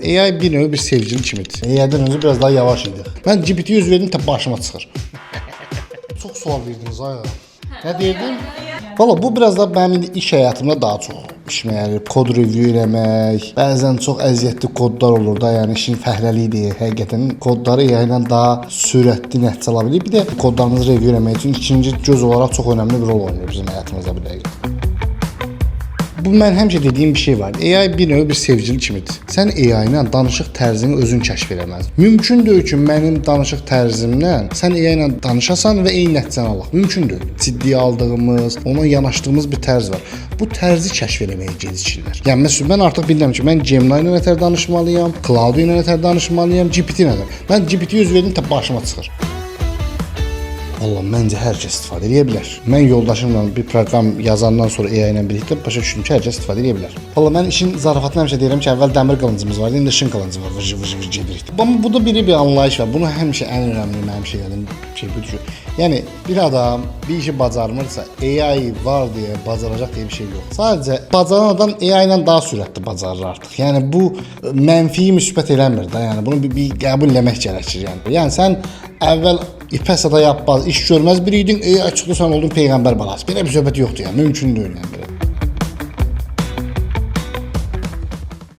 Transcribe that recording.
AI bir növ bir sevgili kimidir. AI-dən öncə biraz daha yavaş idik. Mən GPT 100 verdim, tə başıma çıxır. Çox sual verdiniz ay. Nə deyirdim? Valla bu biraz da mənim indi iş həyatımda daha çox işimə yarayır. Kod review eləmək, bəzən çox əziyyətli kodlar olur da, yəni işin fəhləliyi deyil. Həqiqətən kodları AI ilə daha sürətli nəticə ala bilir. Bir də kodlarımızı review eləmək üçün ikinci göz olaraq çox önəmli bir rol oynayır bizim həyatımızda bu dəqiqə. Bu mən həmişə dediyim bir şey var. AI bir növ bir sevgili kimidir. Sən AI ilə danışıq tərzini özün kəşf eləməlisən. Mümkün deyil ki, mənim danışıq tərzimlə sən AI ilə danışasan və eyni nəticəni alaq. Mümkün deyil. Ciddi aldığımız, ona yanaşdığımız bir tərz var. Bu tərzi kəşf eləməyə gecikirlər. Yəni məsələn mən artıq bilirəm ki, mən Gemini ilə nətər danışmalıyam, Claude ilə nətər danışmalıyam, GPT ilə. Mən GPT 100 verdim, tə başıma çıxır. Valla məncə hər kəs istifadə edə bilər. Mən yoldaşımla bir proqram yazandan sonra AI ilə birlikdə başa düşdüm ki, hər kəs istifadə edə bilər. Valla mən işin zarafatını həmişə deyirəm ki, əvvəl dəmir qılıncımız vardı, indi işin qılıncı var. Vıj vıj vıj gedirik. Amma bu da biri bir anlayış var. Bunu həmişə ən önəmli mənim şeylərim şey budur ki, yəni bir adam bir işi bacarmırsa, AI var deyə bacaracaq deyə bir şey yox. Sadəcə bacaran adam AI ilə daha sürətli bacarır artıq. Yəni bu mənfiyi müsbət eləmir də. Yəni bunu bir qəbul eləmək gərəkir yəni. Yəni sən əvvəl ipə sata yapmaz, iş görməz biri idin, AI çıxdı, sən oldun peyğəmbər balası. Belə bir söhbət yoxdur yəni, mümkün deyil yəni belə.